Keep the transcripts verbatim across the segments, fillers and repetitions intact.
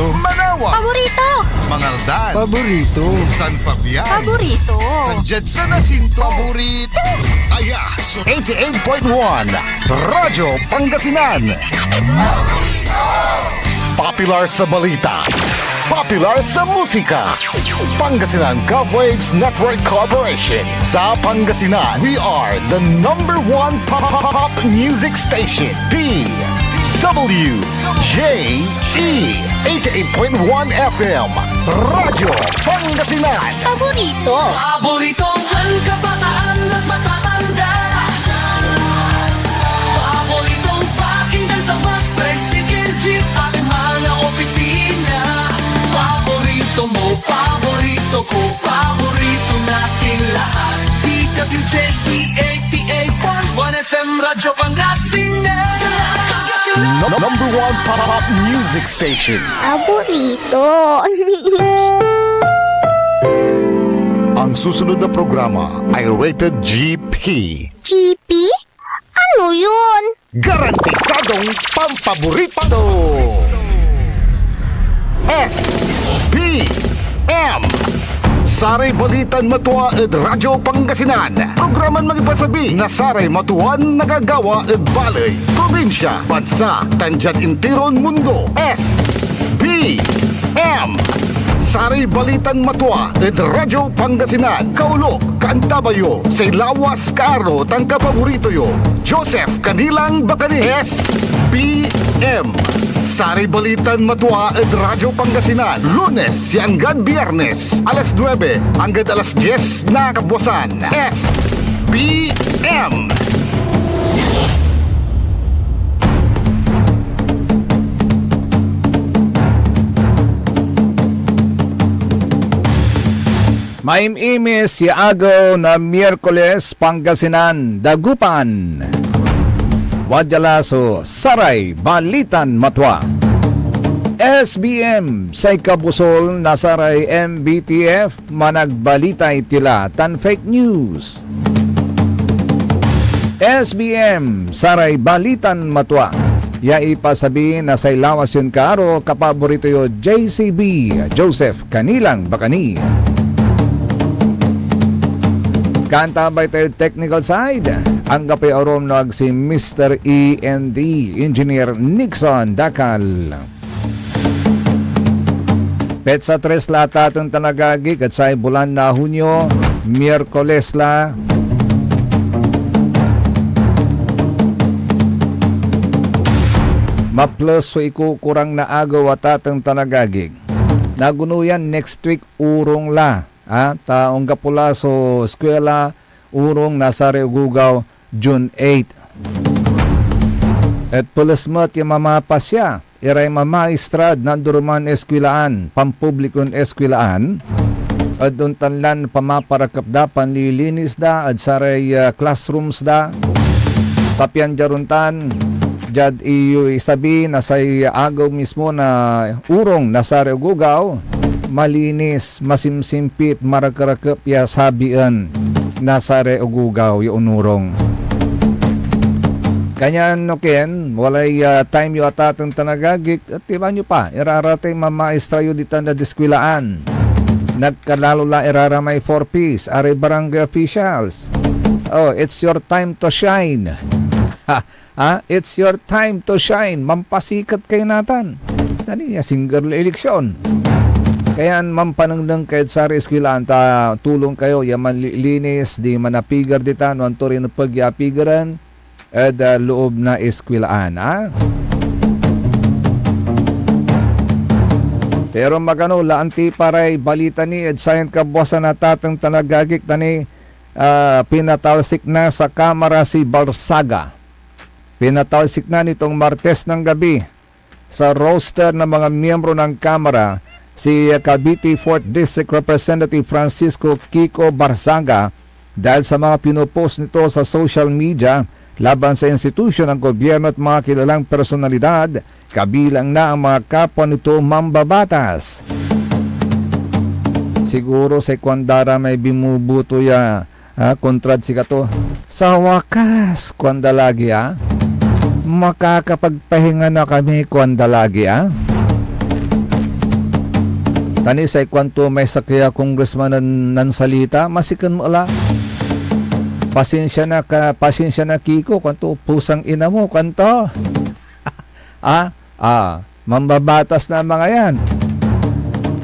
Manawag. Paborito. Mangaldan. Paborito. San Fabian. Paborito. Diad San Jacinto. Paborito. Aya, so eighty-eight point one Radyo Pangasinan. Popular sa balita. Popular sa musika. Pangasinan Gov Waves Network Corporation. Sa Pangasinan, we are the number one pop, pop, pop music station. D W J E, eighty-eight point one F M, Radyo Pangasinan. Paborito. Paboritong kabataan at matatanda. Paboritong pakinggan sa bus, tricycle, jeep, at mga opisina. Paborito mo, paborito ko, paborito natin lahat. D W J E eighty-eight point one F M Radyo Pangasinan. No-, number one pop music station. Paborito. Ang susunod na programa ay rated G P. G P? Ano yun? Garantisadong pampaborito. S P M. Saray balitan matua ed Radyo Pangasinan. Programan mangipasabi na saray matuan nagagawa ed baley, probinsya, bansa, tan diad intiron mundo. S P M. Saray balitan matua ed Radyo Pangasinan. Kaolop, kaantabay yo say lawas, kaaro, tan kapaborito yo, Joseph Kanilang Bacani. S P M. Saray balitan matua ed Radyo Pangasinan, Lunes ya anggad Biyernes, alas nuebe anggad alas dies na kabuasan. S P M. Maimimis ya agew na Miyerkules, Pangasinan, Dagupan. Wadya la so saray balitan matua. S B M, say kabusol na saray M B T F, managbalita iti la tan fake news. S B M, saray balitan matua ya ipasabi na say lawas yon kaaro, kapaborito yo, J C B, Joseph Kanilang Bacani. Kaantabay tayo technical side, anggapoy arum no ag si Mister E N D, Engineer Nixon Dacal. Petsa tres la, taten tan agagik, et say bulan na Hunyo, Miyerkules la. Maples so ikukurang na agew a, taten tan agagik. Nagono yan next week, urong la, a, ta onggapo la so eskuela, urong na saray ogogaw, June eight. Et peles met ya mamapasya iray mamaestra ed nandoroman eskwelaan, pampublikon eskwelaan, ed ontan lan pamaparakep da, panlilinis da ed saray, ah, classrooms da. Ta pian diad ontan, diad iyo isabi na say agew mismo na urong na saray ogogaw, malinis, masimsimpit, marakerakep ya sabien na saray ogogaw ya onurong. Kanyan, no ken, walay, ah, time yo, a, taten tan agagik, et tiban yo pa, iraratay mamaestra yo ditan ed eskwelaan. Nagkalalo la iraramay four Ps, aray barangay officials. Oh, it's your time to shine. Ha, it's your time to shine. Mampasiket kayo natan. Tani, asingger la eleksyon. Kayan mampanengneng kayod saray eskwelaan ta tulong kayo ya manlilinis, di manapiger ditan, no anto ray nepeg ya apigeren ed, ah, loob na eskwelaan, a? Pero magano, laanti pa ray balita ni ed sayan kabuasan a, taten tan agagik, tani, ah, pinatalsik na sa Kamara si Barzaga. Pinatalsik na nitong Martes ng gabi sa roster ng mga miyembro ng Kamara si Cavite fourth District Representative Francisco Kiko Barzaga dahil sa mga pinopost nito sa social media laban sa institusyon ng gobyerno at mga kilalang personalidad, kabilang na ang mga kapwa nito mambabatas. Siguro say kuan da ra may bimubuto ya, ah, kontrad sikato. "Sa wakas," kuanda lagi, ah, "makakapagpahinga na kami," kuanda lagi, ah. Ani say kuanto may sakey a congressman nen nansalita, masiken mo la. "Pasensya na ka, pasensya na, Kiko," kuanto, "pusang ina mo," kuanto. Ah, ah, mambabatas na mga yan.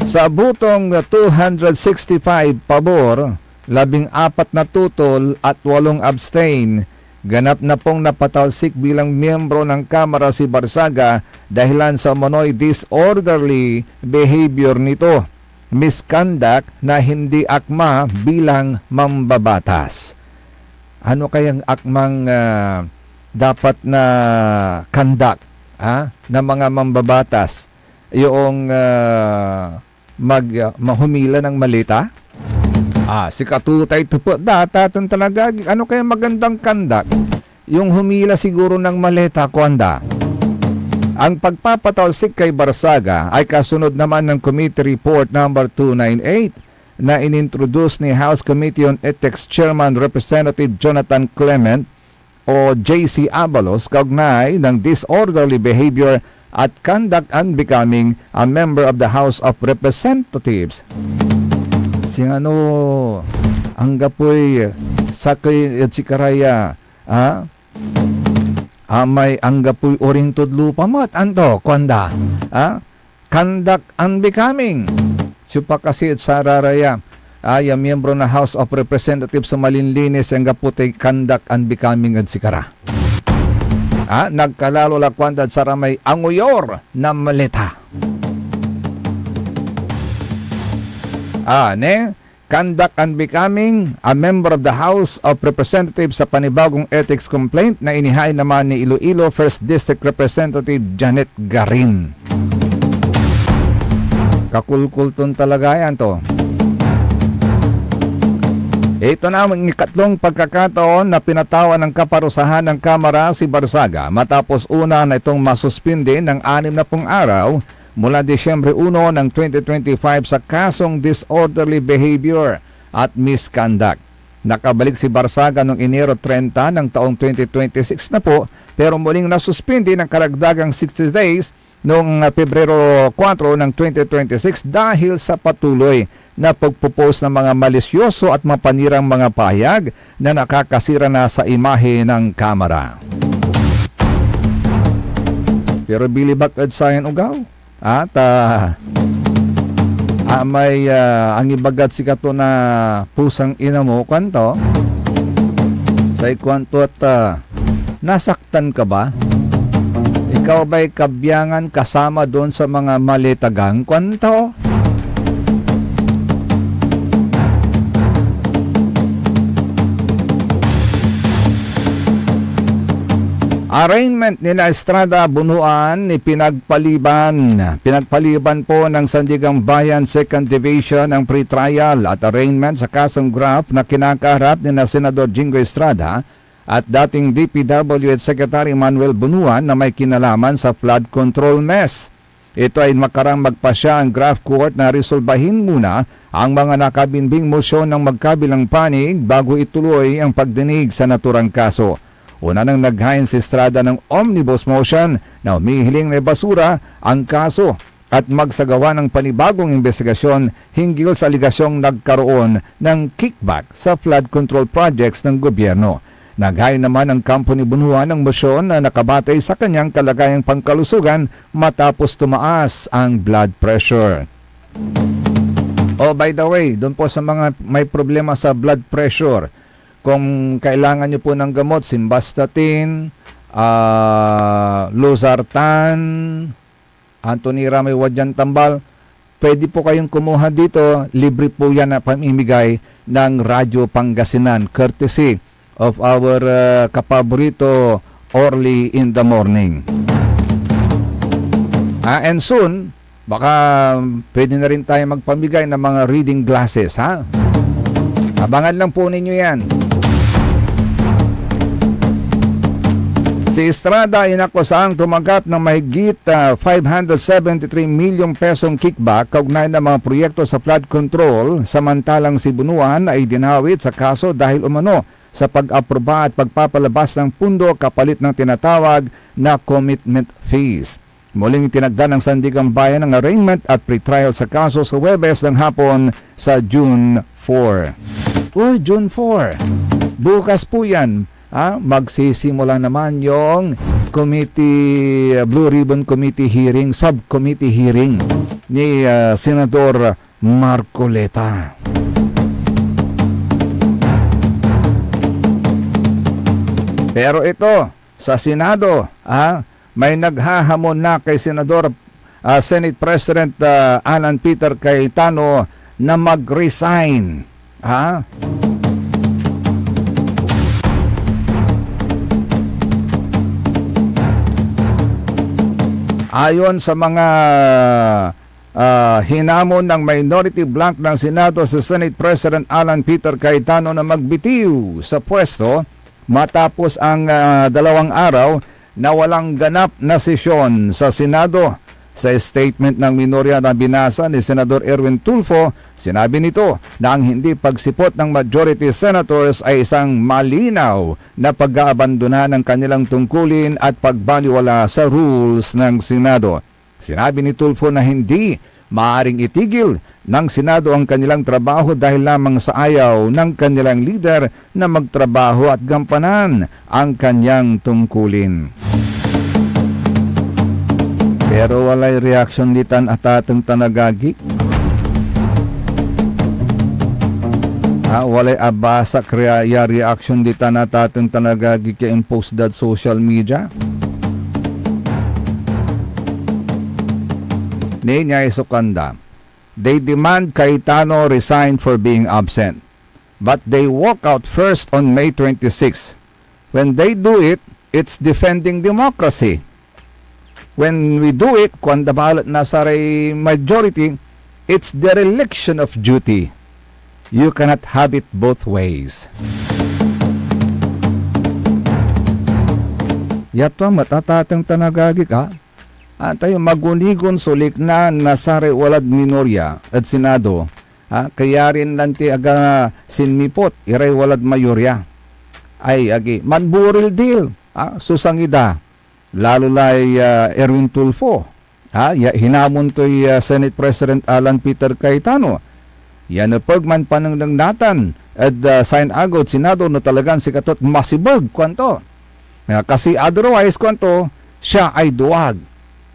Sa botong two hundred sixty-five pabor, labing apat na tutol at walong abstain, ganap na pong napatalsik bilang miyembro ng Kamara si Barzaga dahilan sa umano'y disorderly behavior nito, misconduct na hindi akma bilang mambabatas. Ano kayang akmang, ah, dapat na conduct, ah, ng mga mambabatas? Yung, ah, mag, ah, mahumila ng maleta? Ah, sikatutay tepet da, tatan talaga, ano kaya magandang conduct? Yung humila siguro ng maleta, kuanda. Ang pagpapatalsik kay Barzaga ay kasunod naman ng Committee Report number two nine eight na inintroduce ni House Committee on Ethics Chairman Representative Jonathan Clement o J C Abalos kaugnay ng disorderly behavior at conduct unbecoming a member of the House of Representatives. Si ano, anggapoy sakey ed sikara ya, ah, amay anggapoy orintod lupa met, anto, kuanda, ah, conduct unbecoming. Siopa kasi et sarara ya, ah, ya miyembro na House of Representatives so malinlinis anggapo tay conduct unbecoming ed sikara? Ah, nagkalalo la kuandad saramay anguyor na maleta. Ah, ne? Conduct unbecoming a member of the House of Representatives sa panibagong ethics complaint na inihain naman ni Iloilo First District Representative Janet Garin. Kakulkul ton talaga yan to. Ito na ang ikatlong pagkakataon na pinatawan ng kaparusahan ng Kamara si Barzaga matapos una na itong masuspindi ng anim na pung araw mula Disyembre uno ng twenty twenty-five sa kasong disorderly behavior at misconduct. Nakabalik si Barzaga noong Enero treinta ng taong twenty twenty-six na po, pero muling nasuspindi ng karagdagang sixty days noong, ah, Pebrero kuwatro ng twenty twenty-six dahil sa patuloy na pagpo-post ng mga malisyoso at mapanirang mga pahayag na nakakasira na sa imahe ng Kamara. Pero bilibak ed sayan ogaw, at, ah, amay, ah, angibagad sikato na pusang ina mo, kuanto, say kuanto et, ah, nasaktan ka ba? Ikaw ba'y kabyangan kasama doon sa mga maletagang kuanto? Arraignment nina Estrada Bunuan ipinagpaliban. Pinagpaliban po ng Sandigang Bayan Second Division ang pretrial at arraignment sa kasong graft na kinakaharap nina Senador Jinggoy Estrada at dating D P W H Secretary Manuel Bunuan na may kinalaman sa flood control mess. Ito ay makarang magpasya ang graft court na resolbahin muna ang mga nakabinbing mosyon ng magkabilang panig bago ituloy ang pagdinig sa naturang kaso. Una nang naghain si Estrada ng omnibus motion na humihiling na ibasura ang kaso at magsagawa ng panibagong imbestigasyon hinggil sa aligasyong nagkaroon ng kickback sa flood control projects ng gobyerno. Naghain naman ang kampo ni Bunuan ng mosyon na nakabatay sa kanyang kalagayang pangkalusugan matapos tumaas ang blood pressure. Oh, by the way, doon po sa mga may problema sa blood pressure, kung kailangan nyo po ng gamot, simvastatin, ah, losartan, Anthony Ramay Wadian Tambal, pwede po kayong kumuha dito. Libre po yan na pamimigay ng Radyo Pangasinan, courtesy of our, uh, kapaborito Orly in the Morning. Ah, and soon, baka pwede na rin tayo magpamigay ng mga reading glasses, ha? Abangan lang po ninyo yan. Si Estrada ay inakusahang tumanggap ng mahigit, ah, five hundred seventy-three milyong pesong kickback kaugnay ng mga proyekto sa flood control, samantalang si Bunuan ay dinawit sa kaso dahil umano sa pag-aproba at pagpapalabas ng pundo kapalit ng tinatawag na commitment fees. Muling itinagda ng Sandigan Bayan ang arraignment at pretrial sa kaso sa Huwebes ng hapon sa June four. Uy, June four. Bukas po yan. Ah, magsisimula naman yung committee, Blue Ribbon Committee hearing, subcommittee hearing ni, ah, Senador Marcoleta. Pero ito, sa Senado, ah, may naghahamon na kay Senador, ah, Senate President, ah, Alan Peter Cayetano na mag-resign. Ha? Ayon sa mga, ah, hinamon ng minority bloc ng Senado si Senate President Alan Peter Cayetano na magbitiw sa pwesto matapos ang, ah, dalawang araw na walang ganap na sesyon sa Senado. Sa statement ng minorya na binasa ni Senador Erwin Tulfo, sinabi nito na ang hindi pagsipot ng majority senators ay isang malinaw na pag-aabandona ng kanilang tungkulin at pagbaliwala sa rules ng Senado. Sinabi ni Tulfo na hindi maaring itigil ng Senado ang kanilang trabaho dahil lamang sa ayaw ng kanilang lider na magtrabaho at gampanan ang kanyang tungkulin. Pero walay reaksyon ditan, atateng tan agagi. Ah, walay abasak rea-, ya reaksyon ditan, atateng tan agagi, ya impost dad social media. Ninia so kuanda, they demand Cayetano resign for being absent, but they walk out first on May twenty-six. When they do it, it's defending democracy. When we do it, kuanda balet na saray majority, it's dereliction of duty. You cannot have it both ways. Ya tua met, atateng tan agagi, ah. Antayo, magunigon so liknaan na saray walad minorya ed Senado, ah, kayarin lanti aga sinmiput iray walad mayorya. Ay, agi, manburildil, ah, so sangi da. Lalo lay, ah, Erwin Tulfo, ah, ya hinamon toy, ah, Senate President Alan Peter Cayetano. Ya nepeg manpanengneng natan ed, ah, say inagew ed Senado no talagan sikato et masibeg, kuanto. Ah, kasi otherwise, kuanto, siya ay duwag.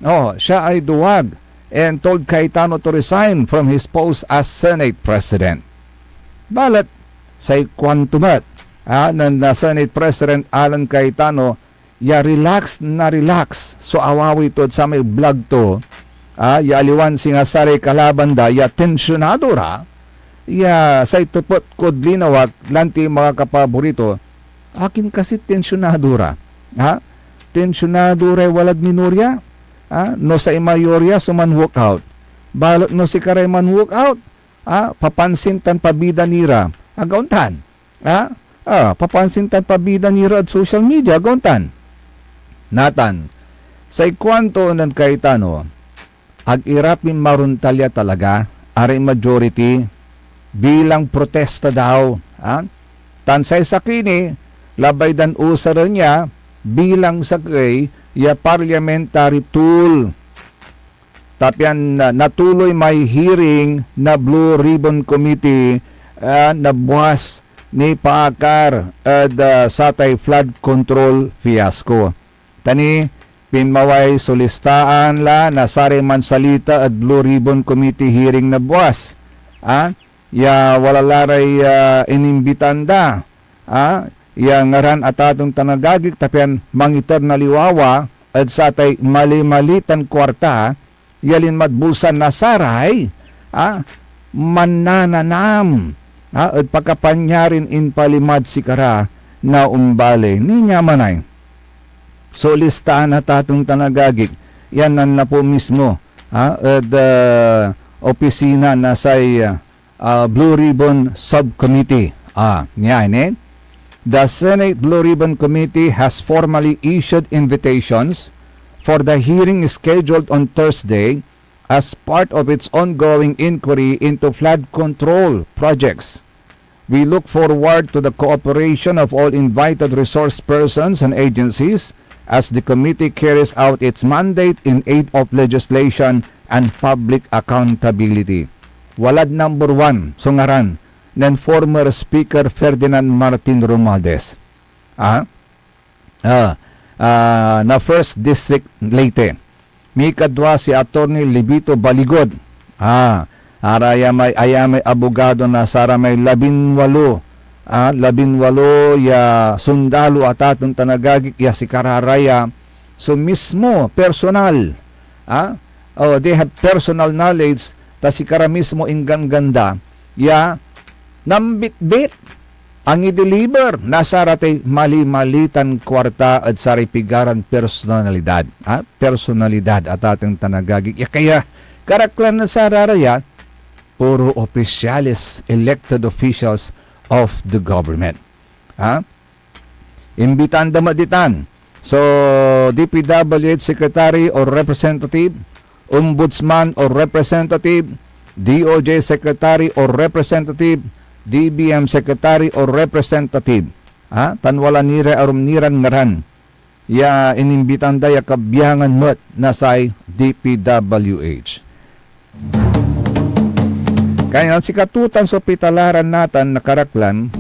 Oh, siya ay duwag and told Cayetano to resign from his post as Senate President. Balet, say kuanto met, ah, nen, ah, Senate President Alan Cayetano, ya relax na relax so awawi tod samay blag to, ah, ya aliwan singa saray kalaban da ya tensionado ra, ya say tepet kod linawak lanti mga kapaborito, akin kasi tensionado ra? Ha? Tensionado ray walad minorya? Ha? No say mayorya so man-walk out. Balet no sikaray man-walk out, ha? Papansin tan pabida ni ra. Aga ontan. Ha? Ah, papansin tan pabida ni ra ed social media, aga ontan. Natan, say kuanto nen Cayetano, ag ira pinmarontal ya talaga, aray majority, bilang protesta daw, ha? Tan say sakey ni, labay dan usaren ya bilang sakey ya parliamentary tool. Ta pian, ah, natuloy may hearing na Blue Ribbon Committee, ah, na buas nipaakar ed, ah, satay flood control fiasco. Ta ni, pinmaway so listaan la na saray mansalita ed Blue Ribbon Committee hearing na buas, ah, ya wala la ray, ah, inimbitan da, ah, ya ngaran a tateng tan agagik, ta pian mangiter na liwawa ed satay mali-mali tan kuarta ya linmad bulsa na saray, ah, mannananam, ah, ed pakapanyarin impalimad sikara na ombali. Ninia manay so listaan a tateng tan agagik, yan nanlapu mismo, ah, ed, ah, opisina na say, ah, uh, Blue Ribbon Subcommittee. Ah, niya ini. The Senate Blue Ribbon Committee has formally issued invitations for the hearing scheduled on Thursday as part of its ongoing inquiry into flood control projects. We look forward to the cooperation of all invited resource persons and agencies as the committee carries out its mandate in aid of legislation and public accountability. Walad number one so ngaran nen former Speaker Ferdinand Martin Romualdez. Ah? Ah, ah, na First District, Leyte. Mikadwa si Attorney Libito Baligod. Ah, arayamay, ayamay abogado na saramay labinwalo, ah, labinwalo ya sundalo, atateng tan agagik, ya sikara ra ya so mismo personal, ah, oh, they have personal knowledge, ta sikara mismo ingganggan da ya nambitbit, angideliver na saratay mali-mali tan kuarta ed saray pigaran personalidad, ah, personalidad, atateng tan agagik. Ya kaya, karaklan na sarara ya, puro opisyales, elected officials of the government. Ah? Imbitan da met ditan so D P W H secretary or representative, ombudsman or representative, D O J secretary or representative, D B M secretary or representative. Ha? Tan wala ni ra arum ni ran ngaran ya inimbitan da ya kabyangan met na say D P W H. Kaya sikato tan so pitalaran natan na karaklan,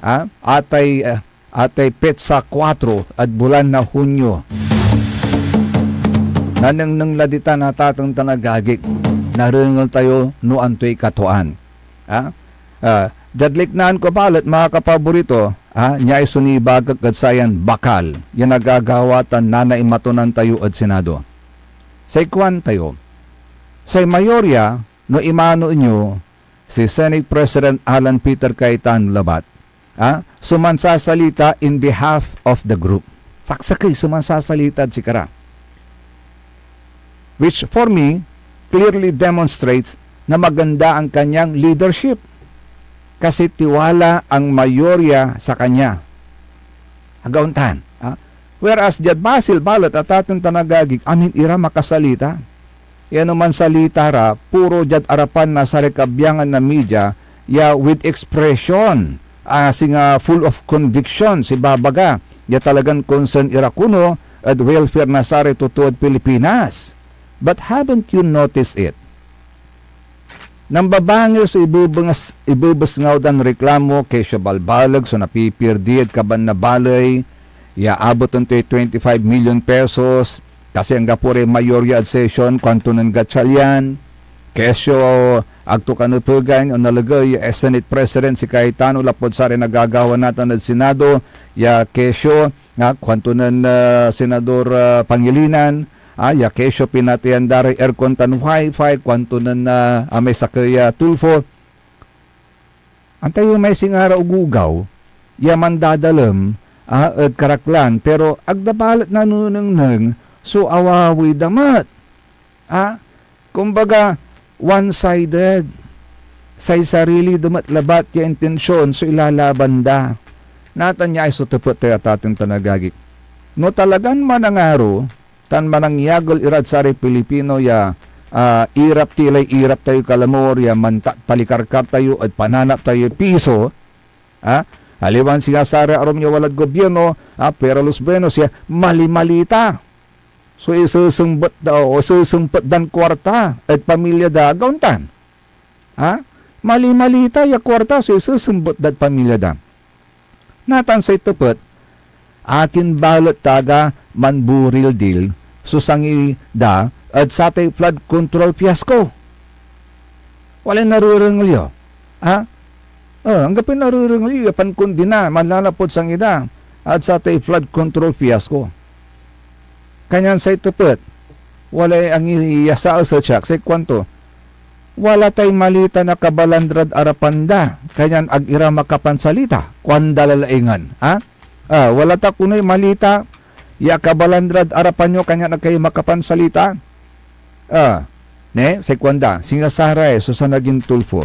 ah, atay, ah, atay petsa kuatro ed bulan na Hunyo. Nanengneng la ditan, atateng tan agagik. Narengel tayo no antoy katuaan. Ah, ah, diad liknaan ko balet, mga kapaborito, ah, niay so nibagak ed sayan bakal ya nagagawa tan nanaimatonan tayo ed Senado. Say kuan tayo, say mayorya no imano inyo, si Senate President Alan Peter Cayetano labat, ah, so mansasalita in behalf of the group. Saksakey so mansasalitad sikara. Which, for me, clearly demonstrates na maganda ang kanyang leadership. Kasi tiwala ang mayorya sa kanya. Agaon tan, ah? Whereas diad Basil balet, atateng tan agagik, amin ira makasalita. Ya no mansalita ra, puro diad arapan na saray kabyangan na media ya with expression, ah, singa full of conviction so ibabaga, ya talagan concern ira kuno ed welfare na saray totood Pilipinas. But haven't you noticed it? Nambabangir so ibebenges-, ibebesngaw dan reklamo, kesyo balbaleg so napipirdi ed kaban na baley ya abeten toy twenty-five million pesos, kasi anggapo ray mayorya ed session, kuanto nen Gatchalian, kesyo agto kanepegan o nalegey ya Senate President si Cayetano lapud saray nagagawa natan ed Senado, ya kesyo, nga kuanto nen, ah, Senador, ah, Pangilinan, ah, ya kesyo pinateyan da ray aircon tan wifi, kuanto nen, ah, ah, may sakey a Tulfo. Antayo may singa ra ogogaw ya mandadalem, ah, ed karaklan, pero ag da balet nanenengneng so awawi da met. Ah, kumbaga, one-sided. Say sarili da met labat ya intension so ilalaban da. Natan niay so tepet tayo, atateng tan agagik. No talagan manangaro tan manangyagel irad saray Pilipino ya, ah, irap ti lay irap tayo kalamor ya mantatalikarkar tayo ed pananap tayo piso, ah, aliwan singa saray arum ya walad gobyerno, ah, pero los buenos ya malimalita so isesembet da o isesempet dan kuarta ed pamilya da, agaon tan. Ha? Malimalita ya kuarta so isesembet dad pamilya da. Natan say tepet, akin balet taga manburildil so sangi da ed satay flood control fiasco? Walay narerengel yo? Ha? Oh, anggapoy narerengel yo ya pankondina manlalapud sangi da ed satay flood control fiasco. Kanyan say tepet, walay angiyasaeset siak, say kuanto, "Wala tay malita na kabalandrad arapan da, kanyan ag ira makapansalita," kuanda lalaingen, ha? Ah, wala ta konoy malita ya kabalandrad arapan yo, kanyan ag kayo makapansalita? Ah, ne? Say kuanda, singa saray so sanagin Tulfo.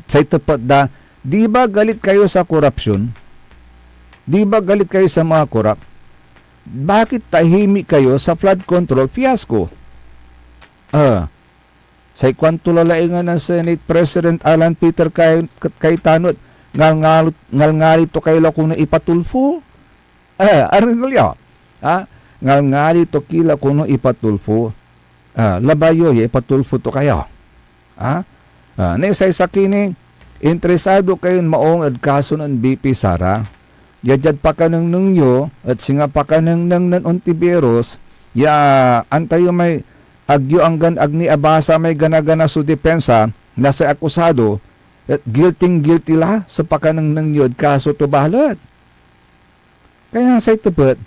Say tepet da, "Di ba galit kayo sa korupsyon? Di ba galit kayo sa mga korap? Bakit tahimik kayo sa flood control fiasco?" Ah, say kuanto lalaingen nen Senate President Alan Peter Cay-, Cayetano, ngalngalit, ngalngalit to kayo la kono ipatulfo? Eh, arengel yo. Ha? Ngalngali to ki la kono ipatulfo. Ah, labay yo ya ipatulfo to kayo. Ha? Ah, naisay sakey ni, interesado kayon maong ed kaso nen V P Sara? Ya diad pakanengneng yo, et singa pakanengneng nen Ontiveros, ya antayo may agyo anggan ag ni abasa may gana-gana so depensa na say akusado, et guilty-guilty la so pakanengneng yo ed kaso to balet. Kaya say tepet,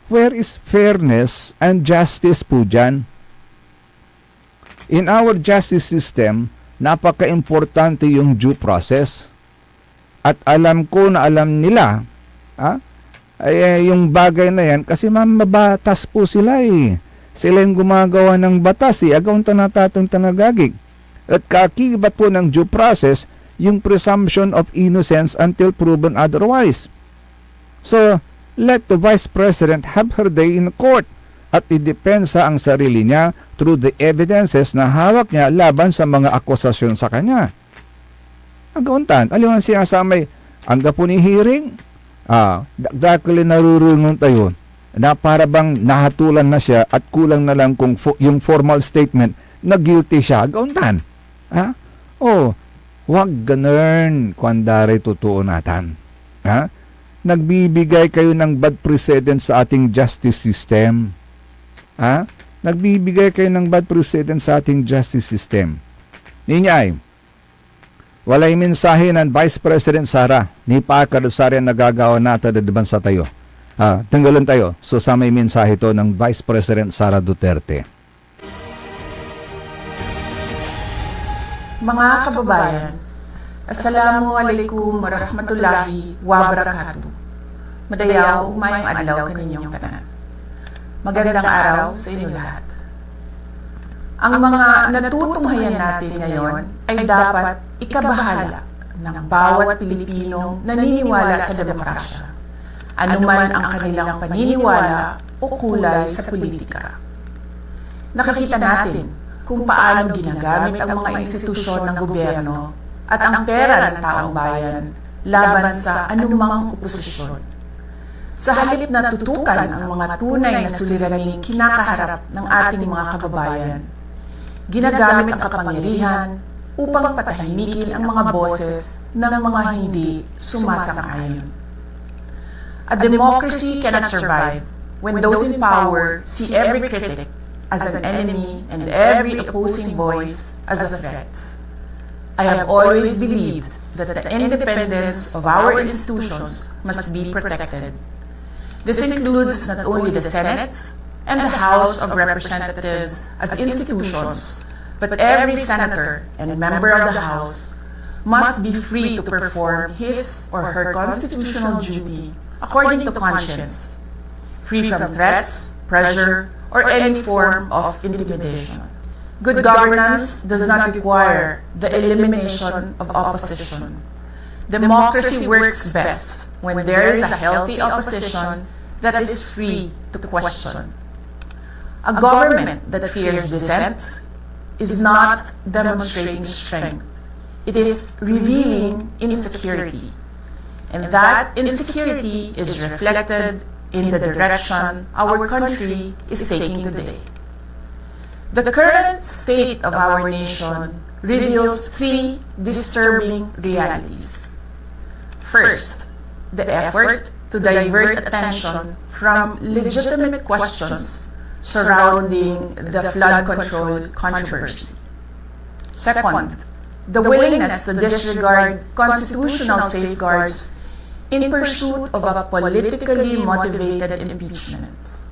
where is fairness and justice po dyan? In our justice system, napaka-importante yung due process. At alam ko na alam nila, ha? Ay, eh, yung bagay na yan, kasi mamabatas po sila eh. Sila yung gumagawa ng batas eh. Agaw ta natateng tan agagik. At kaakibat po ng due process, yung presumption of innocence until proven otherwise. So, let the Vice President have her day in court at idepensa ang sarili niya through the evidences na hawak niya laban sa mga akusasyon sa kanya. Agaw tan, aliwan siya samay anggapo ni hearing, ah, dakdakel ya narurunong tayo na para bang nahatulan na siya at kulang na lang kung fo-, yung formal statement na guilty siya. Agaw tan. Ha? Oh, wag ganun, kuanda ray totoo natan. Ha? Nagbibigay kayo ng bad precedent sa ating justice system. Ha? Nagbibigay kayo ng bad precedent sa ating justice system. Ninyay, walay mensahe nen Vice President Sara nipaakar ed saray nagagawa natan ed bansa tayo. Ah, tengelen tayo so samay mensahe to nen Vice President Sara Duterte. Mga kababayan, Assalamu alaikum warahmatullahi wabarakatuh. Madayaw, mayong adlaw kaninyong tanan. Magandang araw sa inyo lahat. Ang mga natutunghayan natin ngayon ay dapat ikabahala ng bawat Pilipinong naniniwala sa demokrasya, anuman ang kanilang paniniwala o kulay sa politika. Nakikita natin kung paano ginagamit ang mga institusyon ng gobyerno at ang pera ng taong bayan laban sa anumang oposisyon. Sa halip na tutukan ang mga tunay na suliraning kinakaharap ng ating mga kababayan, ginagamit ang kapangyarihan upang patahimikin ang mga boses ng mga hindi sumasang-ayon. A democracy cannot survive when those in power see every critic as an enemy and every opposing voice as a threat. I have always believed that the independence of our institutions must be protected. This includes not only the Senate and the House of Representatives as institutions, but every senator and member of the House must be free to perform his or her constitutional duty according to conscience, free from threats, pressure, or any form of intimidation. Good governance does not require the elimination of opposition. Democracy works best when there is a healthy opposition that is free to question. A government that fears dissent is not demonstrating strength. It is revealing insecurity. And that insecurity is reflected in the direction our country is taking today. The current state of our nation reveals three disturbing realities. First, the effort to divert attention from legitimate questions surrounding the flood control controversy. Second, the willingness to disregard constitutional safeguards in pursuit of a politically motivated impeachment.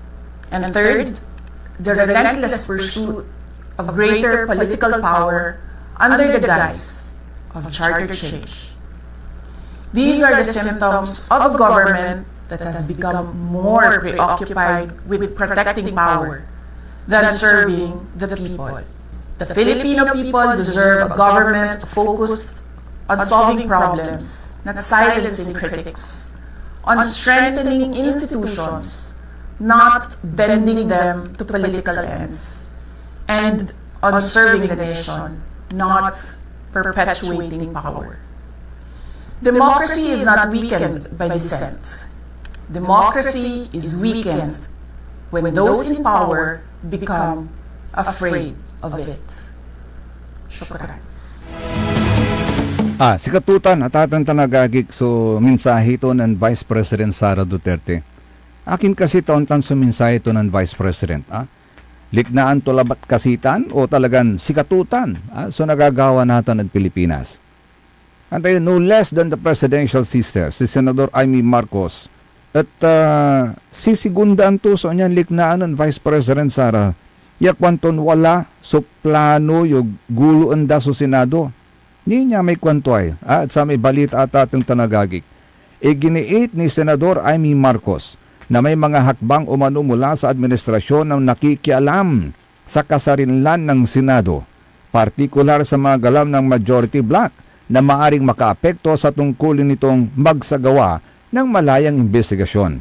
And third, the relentless pursuit of greater political power under the guise of charter change. These are the symptoms of a government that has become more preoccupied with protecting power than serving the people. The Filipino people deserve a government focused on solving problems, not silencing critics, on strengthening institutions, not bending them to political ends, and on serving the nation, not perpetuating power. Democracy is not weakened by dissent. Democracy is weakened when those in power become afraid of it. Shukran. Ah, sikatotan, atateng tan agagik, so mensahe to nen Vice President Sara Duterte. Akin kasi ta ontan so mensahe to nen Vice President, ah? Liknaan to labat kasi tan o talagan sikatotan, ah, so nagagawa natan ed Pilipinas? Antayo, no less than the presidential sister, si Senador Imee Marcos, et, ah, sisigundaan to so anian liknaan nen Vice President Sara, ya kuanton wala so plano yo guloen da so Senado. Nia may kuanto ay, ah, et samay balita, atateng tan agagik. Iginiit ni Senador Imee Marcos na may mga hakbang umano mula sa administrasyon na nakikialam sa kasarinlan nen Senado, partikular sa mga galaw nen Majority Bloc, na maaring makaapekto sa tungkulin nitong magsagawa nen malayang imbestigasyon.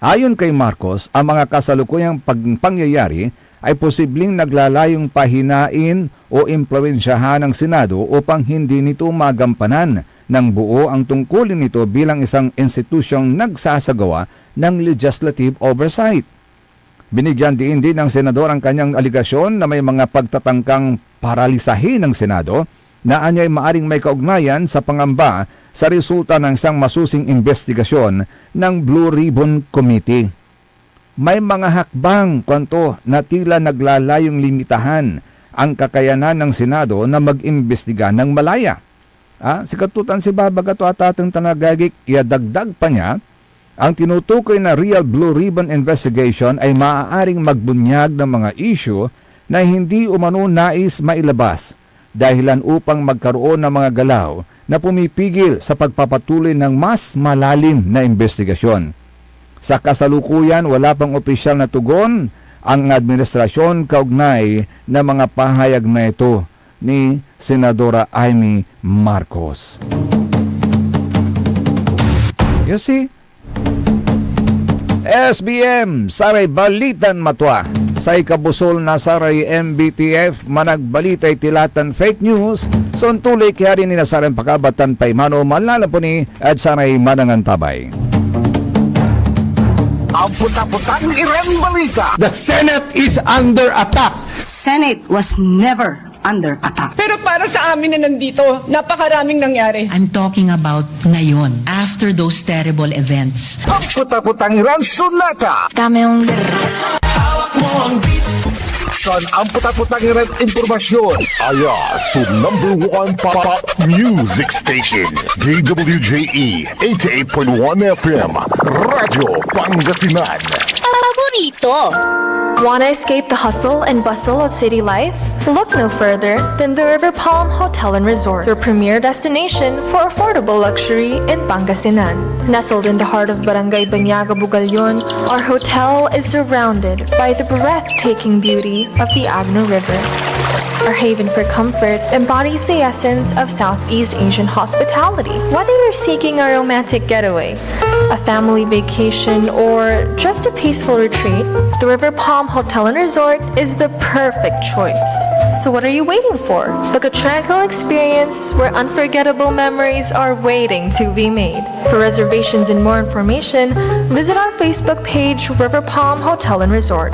Ayon kay Marcos, ang mga kasalukuyang pag-, pangyayari ay posibleng naglalayong pahinain o impluwensyahan nen Senado upang hindi nito magampanan nang buo ang tungkulin nito bilang isang institusyong nagsasagawa nen legislative oversight. Binigyan diin din nen Senador ang kanyang alegasyon na may mga pagtatangkang paralisahin nen Senado na aniay maaring may kaugnayan sa pangamba sa resulta nen isang masusing imbestigasyon nen Blue Ribbon Committee. May mga hakbang, kuanto, na tila naglalayong limitahan ang kakayanan nen Senado na mag-imbestiga nen malaya. Ah, sikatotan so ibabaga to, atateng tan agagik, ya dagdag pa nia, ang tinutukoy na Real Blue Ribbon Investigation ay maaaring magbunyag nen mga isyu na hindi umano nais mailabas, dahilan upang magkaroon ng mga galaw na pumipigil sa pagpapatuloy ng mas malalim na imbestigasyon. Sa kasalukuyan, wala pang opisyal na tugon ang administrasyon kaugnay na mga pahayag na ito ni Senadora Imee Marcos. You see? S B M, saray balitan matua. Say kabusol na saray M B T F, managbalitay tila tan fake news, so ontuloy kayari ni na saray pakabatan paimano manlalapu ni ed saray manangantabay. Ampot-apotang Iran Balita. The Senate is under attack. Senate was never under attack. Pero para sa amin na nandito, napakaraming nangyari. I'm talking about ngayon, after those terrible events. Ampot-apotang Iran Sonata. Dame yung Hawak mo ang beat. San ampot-apotang Iran impormasyon. Aya so number one pop music station, D W J E eighty-eight point one F M, Radyo Pangasinan. Paborito. Wanna escape the hustle and bustle of city life? Look no further than the River Palm Hotel and Resort, your premier destination for affordable luxury in Pangasinan. Nestled in the heart of Barangay Banyaga, Bugallon, our hotel is surrounded by the breathtaking beauty of the Agno River, our haven for comfort embodies the essence of Southeast Asian hospitality. Whether you're seeking a romantic getaway, a family vacation, or just a peaceful retreat, the River Palm Hotel and Resort is the perfect choice. So what are you waiting for? Book a tranquil experience where unforgettable memories are waiting to be made. For reservations and more information, visit our Facebook page, River Palm Hotel and Resort.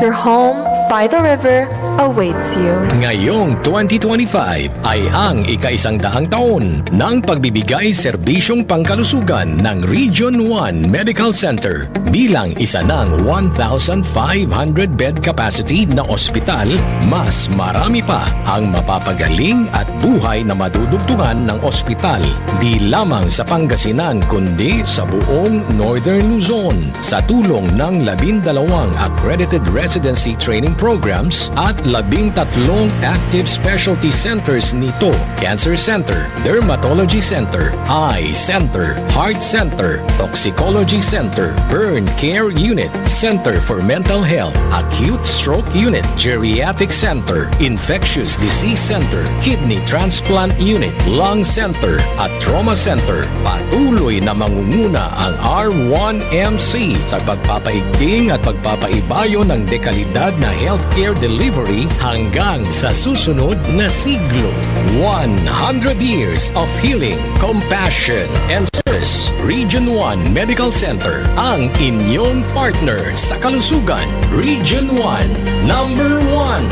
Your home by the river awaits you. Ngayong twenty twenty-five ay ang ikaisang daang taon ng pagbibigay serbisyong pangkalusugan ng Region one Medical Center. Bilang isa ng one thousand five hundred bed capacity na ospital, mas marami pa ang mapapagaling at buhay na madudugtungan ng ospital, di lamang sa Pangasinan, kundi sa buong Northern Luzon. Sa tulong ng labindalawang accredited residency training programs at labintatlong active specialty centers nito, Cancer Center, Dermatology Center, Eye Center, Heart Center, Toxicology Center, Burn Care Unit, Center for Mental Health, Acute Stroke Unit, Geriatric Center, Infectious Disease Center, Kidney Transplant Unit, Lung Center, at Trauma Center. Patuloy na mangunguna ang R one M C sa pagpapaigting at pagpapaibayo ng dekalidad na healthcare delivery hanggang sa susunod na siglo. One hundred years of healing, compassion, and service. Region one Medical Center, ang inyong partner sa kalusugan. Region one, number one.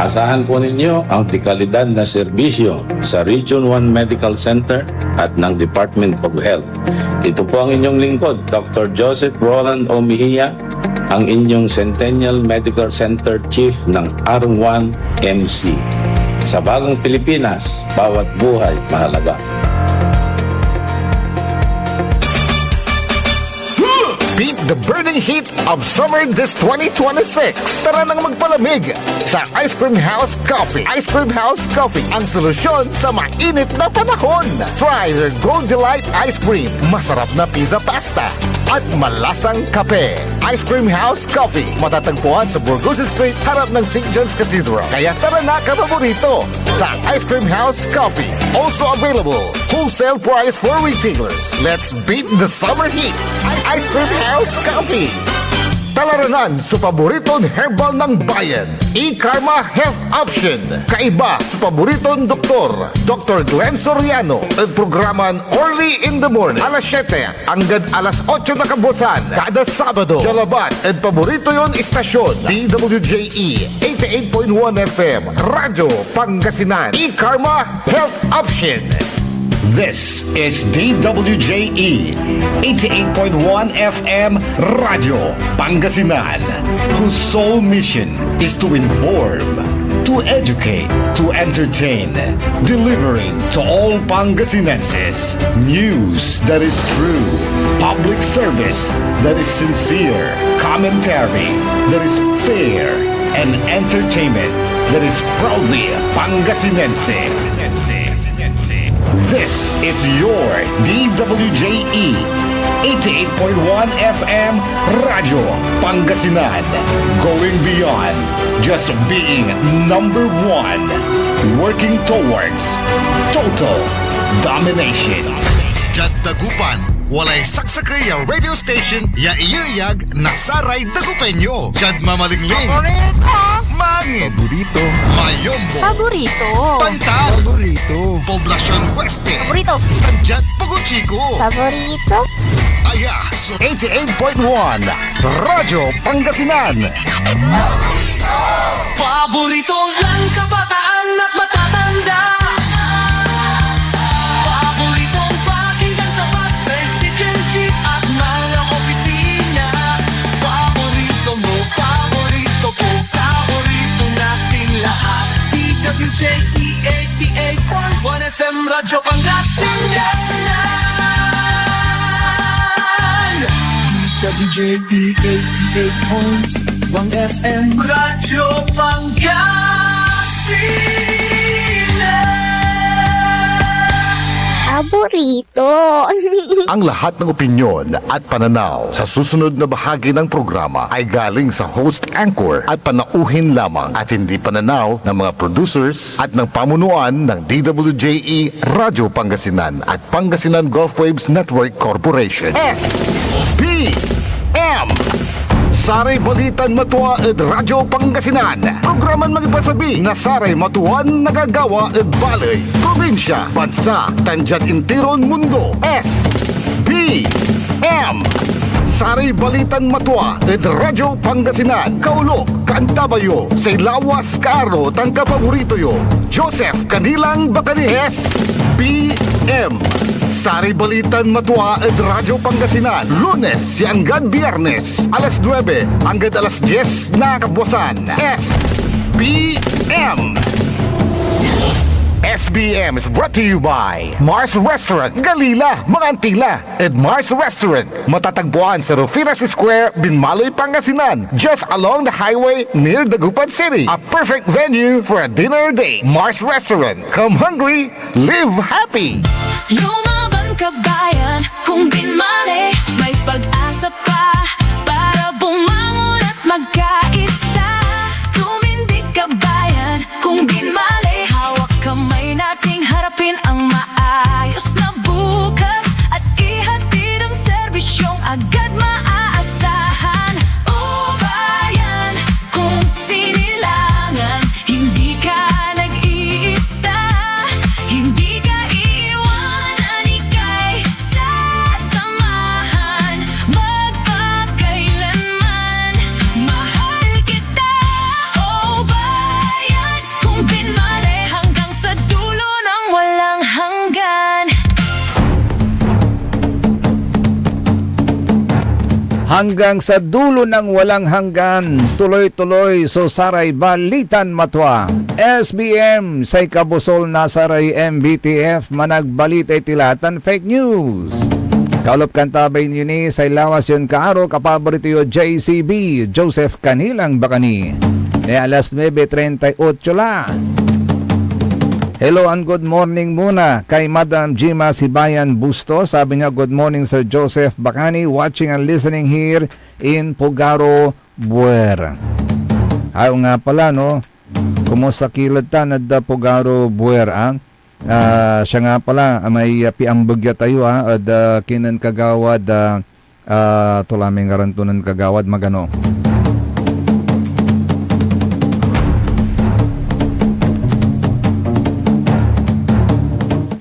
Asahan po ninyo ang dekalidad na serbisyo sa Region one Medical Center at ng Department of Health. Ito po ang inyong lingkod, Doktor Joseph Roland O. Mejia, ang inyong Centennial Medical Center Chief ng R one M C. Sa bagong Pilipinas, bawat buhay mahalaga. Beat the burning heat of summer this twenty twenty-six. Tara nang magpalamig sa Ice Cream House Coffee. Ice Cream House Coffee, ang solusyon sa mainit na panahon. Try their Gold Delight Ice Cream, masarap na pizza pasta, at malasang kape. Ice Cream House Coffee, matatagpuan sa Burgos Street, harap ng Saint John's Cathedral. Kaya tara na, kapaborito, sa Ice Cream House Coffee. Also available, wholesale price for retailers. Let's beat the summer heat. Ice Cream House Coffee. Talaranan so paboriton herbal ng bayan. E-Karma Health Option. Kaiba so paboriton doktor, Doktor Glenn Soriano, ed programan Early in the Morning, alas siyete anggad alas otso na kabuasan, kada Sabado. Dia labat ed paborito yon istasyon, D W J E eighty-eight point one F M, Radyo Pangasinan. E-Karma Health Option. This is D W J E eighty-eight point one F M Radyo Pangasinan, whose sole mission is to inform, to educate, to entertain, delivering to all Pangasinenses news that is true, public service that is sincere, commentary that is fair, and entertainment that is proudly Pangasinense. This is your D W J E eighty-eight point one F M Radyo Pangasinan. Going beyond just being number one. Working towards total domination. Diad Dagupan, walay saksakey ya radio station ya iyeyag na saray Dagupeño. Diad Mamalingling. Paborito. Mangin. Paborito. Mayombo. Paborito. Pantal. Paborito. Poblacion Oeste. Paborito. Tan diad Pogochico. Paborito. Aya so eighty-eight point one Radyo Pangasinan. Paborito ng kabataan at matatanda. Paboritong pakinggan sa bus, tricycle, jeep at mga opisina. Paborito mo, paborito ko, paborito nating lahat. D W J E eighty-eight point one F M Radyo Pangasinan. D W J E eighty-eight point one F M Radyo Pangasinan. Paborito. Ang lahat ng opinyon at pananaw sa susunod na bahagi ng programa ay galing sa host anchor at panauhin lamang at hindi pananaw ng mga producers at ng pamunuan ng D W J E Radyo Pangasinan at Pangasinan Gulf Waves Network Corporation. S B M. Saray balitan matua ed Radyo Pangasinan. Programan mangipasabi na saray matuan nagagawa ed baley, probinsya, bansa, tan diad intiron mundo. S B M. Saray balitan matua ed Radyo Pangasinan. Kaulo, kaantabayo, say lawas, kaaro, tan kapaborito yo, Joseph Canilang Bacani. S B M. Saray balitan matua ed Radyo Pangasinan, Lunes ya anggad Biyernes, alas nuebe anggad alas dies na kabuasan. S B M. S B M is brought to you by Mars Restaurant, Galila, Mangantila, ed Mars Restaurant. Matatagpuan sa Rufinas Square, Binmaloy, Pangasinan, just along the highway near Dagupan City. A perfect venue for a dinner date. Mars Restaurant. Come hungry, live happy. Lumaban, kabayan, kung binmali, may pag-asa pa para bumangon at magkaisa. Tumindig, kabayan, kung binmali, hawak kamay nating harapin ang maayos na bukas at ihatid ang serbisyong agad maaasahan. O bayan, kung sinilangan, hindi ka nag-iisa, hindi ka iiwanan, ika'y sa Hanggang sa dulo ng walang hanggan, tuloy-tuloy so saray balitan matua. S B M, say kabusol na saray M B T F, managbalita iti la tan fake news. Kaulop kan tabay niyo ni say lawas yon kaaro, kapaborito yo, J C B, Joseph Canilang Bacani. Ne alas nuebe treinta y ocho la. Hello and good morning muna kay Madam Gima Sibayan Bustos. Sabi niya, "Good morning, Sir Joseph Bacani, watching and listening here in Pugaro, Buer." Ayo nga pala, no? Kumusta ki lad tan ed, ah, Pugaro, Buer, ah? Ah, siya nga pala, ah, may, ah, piambeg ya tayo, ah, ed, ah, kinen Kagawad, ah, ah, tula may ngaran to nen Kagawad, magano?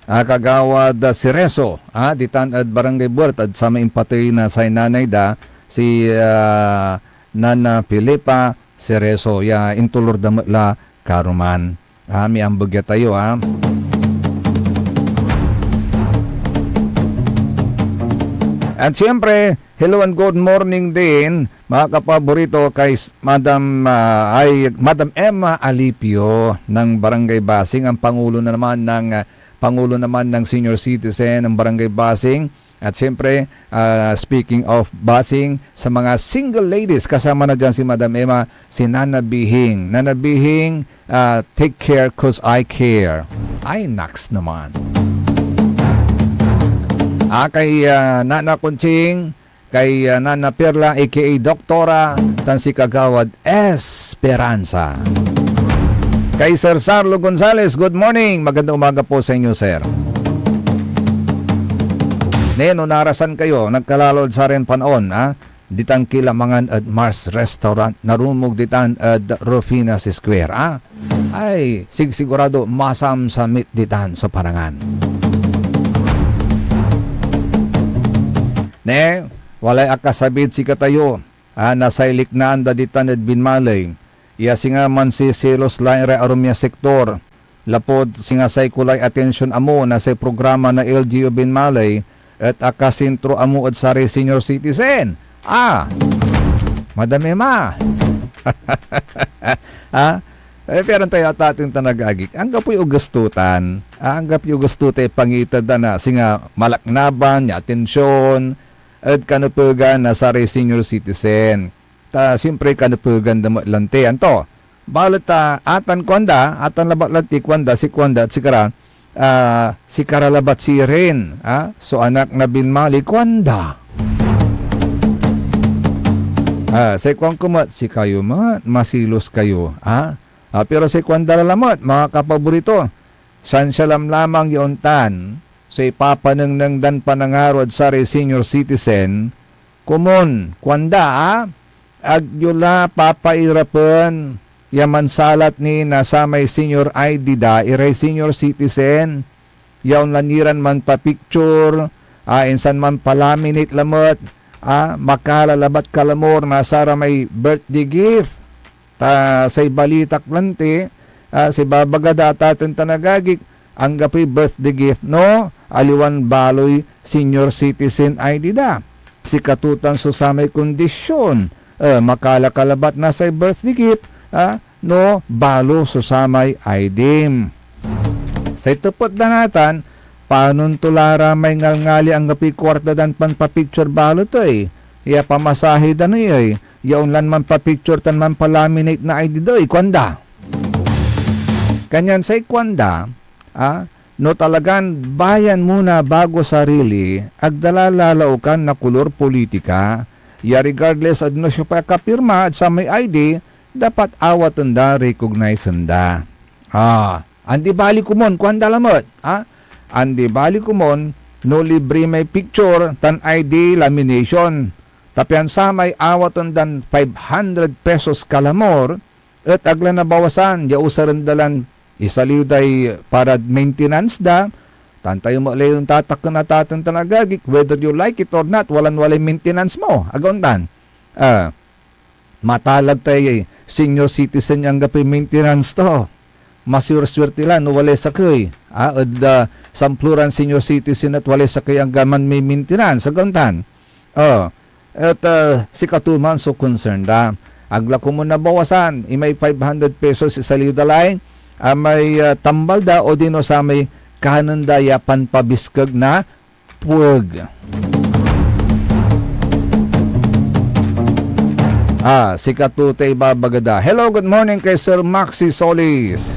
Ah, Kagawad, ah, Cerezo, ah, ditan ed Barangay Buer, ed samay impatey na say nanay da, si, ah, Nana Filipa Cerezo, ya intulor da met la karuman. Ah, miambeg ya tayo, ah. At siyempre, hello and good morning din, mga kapaborito, kay s-, Madam, ah, ay, Madam Emma Alipio ng Barangay Basing, ang pangulo na naman ng, ah, pangulo naman ng senior citizen ng Barangay Basing. At siyempre, ah, speaking of Basing, sa mga single ladies, kasama na dyan si Madam Emma, si Nana Bihing. Nana Bihing, ah, take care 'cause I care. Ay, naks naman. Ah, kay, ah, Nana Conching, kay, ah, Nana Perla, A K A Doktora, tan si Kagawad Esperanza. Kay Sir Sarlo Gonzales, good morning. Magandang umaga po sa inyo, sir. Ne, no narasan kayo, nagkalalod sarin panaon, ah, ditan ki la mangan ed Mars Restaurant, narumog ditan ed Rufinas Square, ah. Ay, sigsigurado masamsamit ditan so panangan. Ne, walay akasabid sikatayo, ah, na say liknaan da ditan ed binmaley, ya singa mansisilos la iray arum ya sektor, lapud singa say kulay atension amo na say programa na L G U binmaley et akasintro amo ed saray senior citizen. Ah, Madam Emma. Ah, eh, piaran tayo ataten tan agagik. Anggapoy ogestutan. Ah, anggapoy ogestutan pangiter da na singa malaknaban ya atension ed kanepegan na saray senior citizen. Ta, siyempre, kanepegan da met lanti. Anto? Balet, ah, atan kuanda, atan labat lanti kuanda, si kuanda, et sikara, ah, sikara labat sirin, ah, so anak na binmali, kuanda. Ah, say kuanko met, sikayo met, masilos kayo, ah. Ah, pero say kuanda la lamet, mga kapaborito, sansialam lamang ya ontan so ipapanengneng dan panangaro ed saray senior citizen, komon, kuanda, ah, ag yo la papairapen ya mansalat ni na samay senior I D da iray senior citizen, ya onla ni ran manpapicture, ah, insan manpalaminate lamet, ah, makala labat kalamor na saramay birthday gift. Ta say balitak lanti, ah, say babaga da ataten tan agagik, anggapoy birthday gift, no? Aliwan baloy senior citizen I D da. Sikato tan so samay kondisyon, eh, makala ka labat na say birthday gift, ah, no balo so samay I D. Say tepet da natan, panon to la ra may ngalngali anggapoy kuarta dan panpapicture ballot ey, ya pamasahe da ni ey, ya onlan manpapicture tan manpalaminate na I D da ey, kuanda. Kanyan say kuanda, ah, no talagan bayan mo na bago sarili, ag da la lalaokan na kolor politika, ya regardless ed no siopay akapirma ed samay I D, dapat awaten da, recognize-en da. Ah, andi bali komon, kuanda lamet, ah, andi bali komon no libre may picture tan I D lamination. Ta pian samay awaten dan five hundred pesos kalamor et ag la nabawasan ya usaren da lan isaliw day parad maintenance da, tan tayo met lay ontataken ataten tan agagik, whether you like it or not, walan walay maintenance mo, ag ontan. Ah, matalag tay senior citizen ya anggapoy maintenance to. Masurswerte la no walay sakey, ah, ed, ah, samploran senior citizen et walay sakey anggaman may maintenance, ag ontan. Oh, et, ah, sikato man so concern da. Ag la komon nabawasan, imay five hundred pesos isaliw da lay, ah, may, ah, tambal da odino samay kanen da ya panpabiskeg na pueg. Ah, sikato tay ibabaga da. Hello, good morning kay Sir Maxi Solis.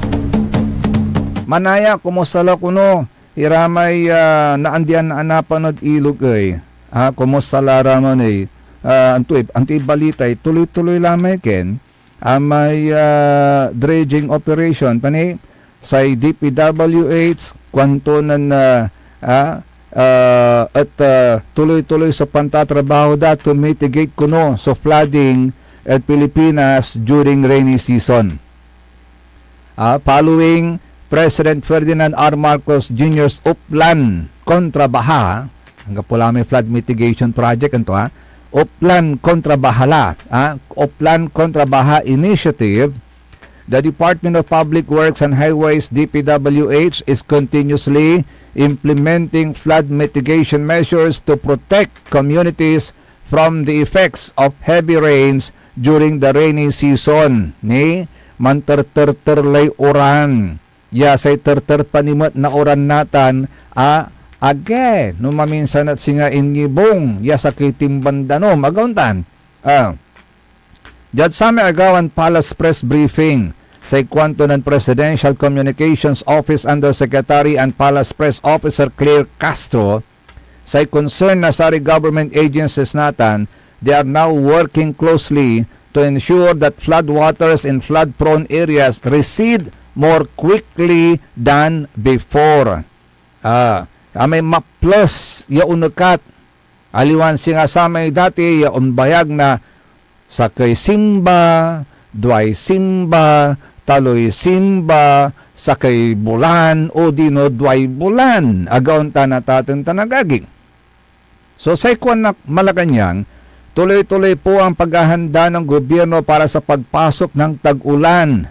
Manaya, kumusta la kuno? Iramay, ah, naandian na anapan ed ilog ey. Ah, kumusta la ra man ey? Ah, antoy, antoy balitay tuloy-tuloy la may ken amay, ah, dredging operation, pani say D P W H, kuanto nen, ah, ah, ah, et, ah, tuloy-tuloy so pantatrabaho da to mitigate kono so flooding ed Pilipinas during rainy season. Ah, following President Ferdinand R. Marcos Junior's Oplan kontra Baha, anggapo la may flood mitigation project, anto, ah? Oplan kontra Baha la, ah? Oplan kontra Baha Initiative, the Department of Public Works and Highways, D P W H, is continuously implementing flood mitigation measures to protect communities from the effects of heavy rains during the rainy season, ni manterterter lay uran. Ya say terter panimet na uran natan a agi no maminsan et singa inyibong ya sakey timban danum. Agaw tan, ah, diad samay agawan Palace Press Briefing, say kuanto nen Presidential Communications Office Undersecretary and Palace Press Officer Claire Castro, say concern na saray government agencies natan, they are now working closely to ensure that floodwaters in flood-prone areas recede more quickly than before. Ah, amay maples ya onekat, aliwan singa samay dati ya ombayag na sakey simba, duay simba, taloy simba, sakey bulan, odino duay bulan. Agaw tan, natan tan agagi. So, say kuan na Malacañang, tuloy-tuloy po ang paghahanda ng gobyerno para sa pagpasok ng tag-ulan.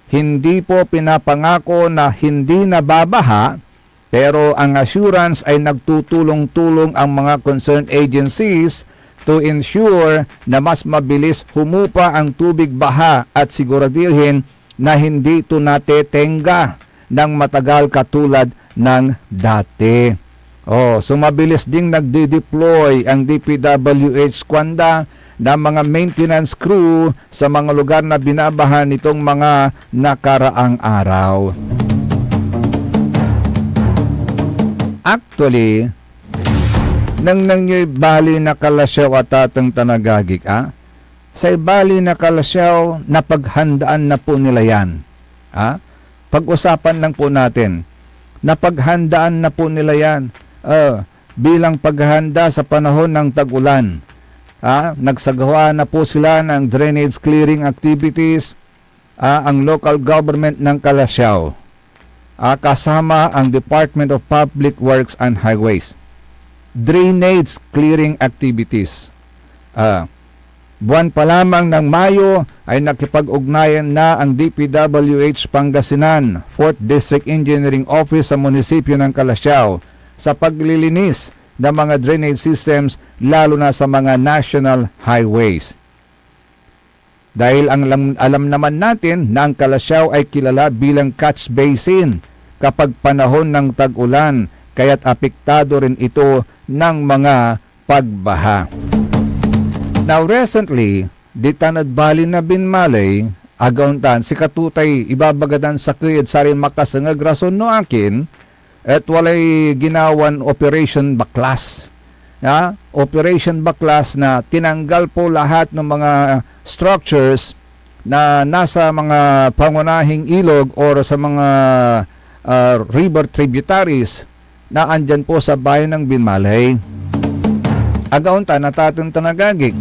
Hindi po pinapangako na hindi nababaha, pero ang assurance ay nagtutulong-tulong ang mga concerned agencies to ensure na mas mabilis humupa ang tubig baha at siguraduhin na hindi ito natetenga ng matagal katulad ng dati. Oh, so mabilis ding nagdi-deploy ang D P W H kuanda na mga maintenance crew sa mga lugar na binabaha nitong mga nakaraang araw. Actually, nengneng yoy bali na Calasiao a tateng tan agagik, ah. Say bali na Calasiao, napaghandaan na po nila yan. Ah, pag-usapan lang po natin. Napaghandaan na po nila yan. Ah, bilang paghahanda sa panahon ng tag-ulan. Ah, nagsagawa na po sila ng drainage clearing activities, ah, ang local government ng Calasiao, ah, kasama ang Department of Public Works and Highways. Drainage clearing activities. Ah, buwan pa lamang ng Mayo ay nakipag-ugnayan na ang D P W H Pangasinan, Fourth District Engineering Office sa munisipyo ng Calasiao sa paglilinis ng mga drainage systems, lalo na sa mga national highways. Dahil ang alam, alam naman natin na ang Calasiao ay kilala bilang catch basin kapag panahon ng tag-ulan, kaya't apektado rin ito ng mga pagbaha. Now, recently, ditan ed bali na Binmaley, agaw tan, sikato tay ibabaga dan sakey ed saray makasengeg rason no akin et walay ginawan Operation Baklas. Ya, Operation Baklas na tinanggal po lahat ng mga structures na nasa mga pangunahing ilog or sa mga, ah, river tributaries na andyan po sa bayan ng Binmaley. Agaw tan, natan tan agagik.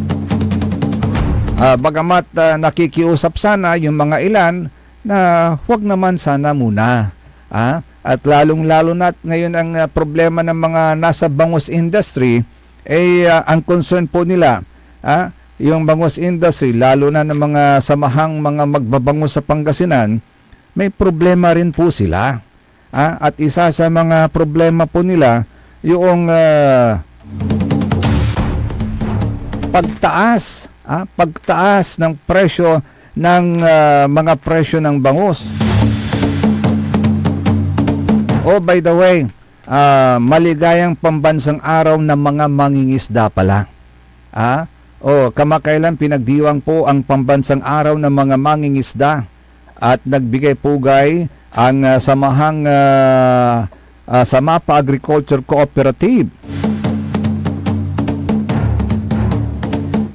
Ah, bagamat, ah, nakikiusap sana yung mga ilan na huwag naman sana muna. Ah, at lalong-lalo na at ngayon ang, ah, problema ng mga nasa bangus industry, eh, ah, ang concern po nila, ah, yung bangus industry, lalo na ng mga samahang mga magbabangus sa Pangasinan, may problema rin po sila. Ah, at isa sa mga problema po nila, yung, ah, pagtaas, ah, pagtaas ng presyo ng, ah, mga presyo ng bangus. Oh, by the way, ah, maligayang pambansang araw ng mga mangingisda pala. Ah, oh, kamakailan pinagdiwang po ang pambansang araw ng mga mangingisda at nagbigay pugay ang, ah, samahang, ah, ah, Samapa Agriculture Cooperative.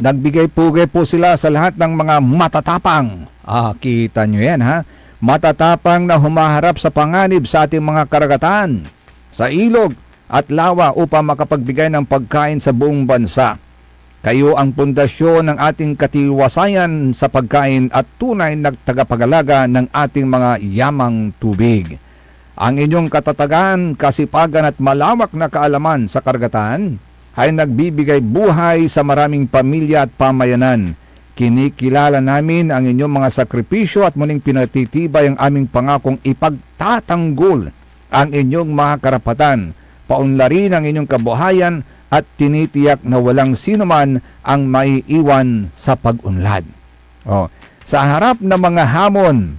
Nagbigay pugay po sila sa lahat ng mga matatapang. Ah, kita nyo yan, ha? Matatapang na humaharap sa panganib sa ating mga karagatan, sa ilog at lawa upang makapagbigay ng pagkain sa buong bansa. Kayo ang pundasyon ng ating katiwasayan sa pagkain at tunay na tagapagalaga ng ating mga yamang tubig. Ang inyong katatagan, kasipagan at malawak na kaalaman sa karagatan ay nagbibigay buhay sa maraming pamilya at pamayanan. Kinikilala namin ang inyong mga sakripisyo at muling pinatitibay ang aming pangakong ipagtatanggol ang inyong mga karapatan, paunlarin ang inyong kabuhayan, at tinitiyak na walang sinuman ang maiiwan sa pag-unlad. Oh, sa harap ng mga hamon,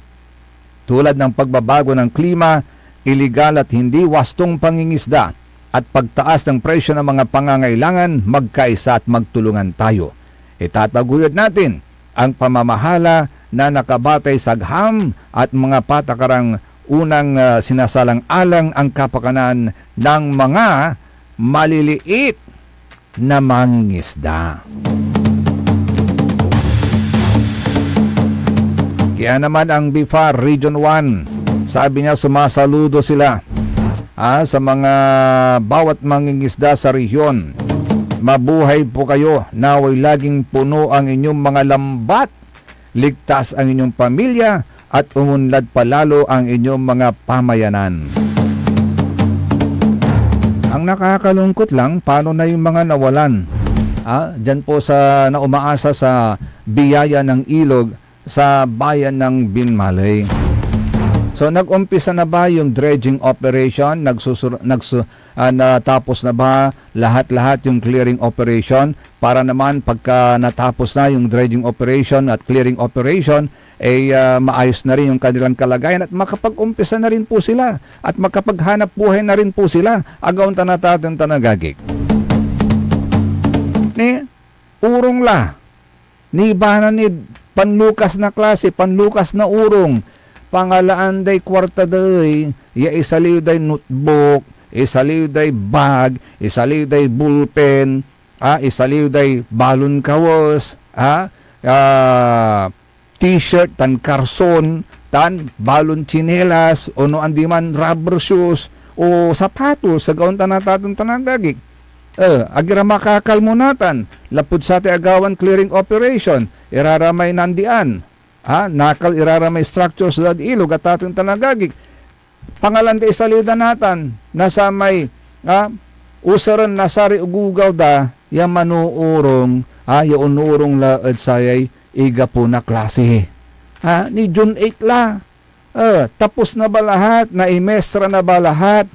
tulad ng pagbabago ng klima, iligal at hindi wastong pangingisda, at pagtaas ng presyo ng mga pangangailangan, magkaisa at magtulungan tayo. Itataguyod natin ang pamamahala na nakabatay sa agham at mga patakarang unang, ah, sinasalang-alang ang kapakanan ng mga maliliit na mangingisda. Kaya naman ang BIFAR Region one, sabi niya, sumasaludo sila, ah, sa mga bawat mangingisda sa rehiyon. Mabuhay po kayo, naway laging puno ang inyong mga lambat, ligtas ang inyong pamilya, at umunlad pa lalo ang inyong mga pamayanan. Ang nakakalungkot lang, paano na yung mga nawalan? Ah, dyan po sa na umaasa sa biyaya ng ilog sa bayan ng Binmaley. So, nag-umpisa na ba yung dredging operation? Nagsusur-, nagsu-, ah, natapos na ba lahat-lahat yung clearing operation? Para naman pagka natapos na yung dredging operation at clearing operation, eh, ah, maayos na rin yung kanilang kalagayan at makapag-umpisa na rin po sila at makapaghanap buhay na rin po sila. Agaw tan natan tan nagagik. Ni, urong la. Nibanan id panlukas na klase, panlukas na urong. Pangalaan day kuarta day, ya isaliw day notebook, isaliw day bag, isaliw day ballpen, ah, isaliw day balon kawes, ah, ah, t-shirt tan karson, tan balon tsinelas, o no andi man rubber shoes, o sapatos, agaw tan natan tan nagagik. Eh, ag ira makakalmo natan, lapud satay agawan clearing operation, iraramay nandian, ah, nakal iraramay structures dad ilog, natan tan nagagik. Pangalaan da isaliw da natan na samay, ah, usaren na saray ogogaw da ya manoorong, ah, ya onorong la ed sayay igapo na klase. Ah, ni June eight la. Ah, tapos na ba lahat? Naimestra na ba lahat?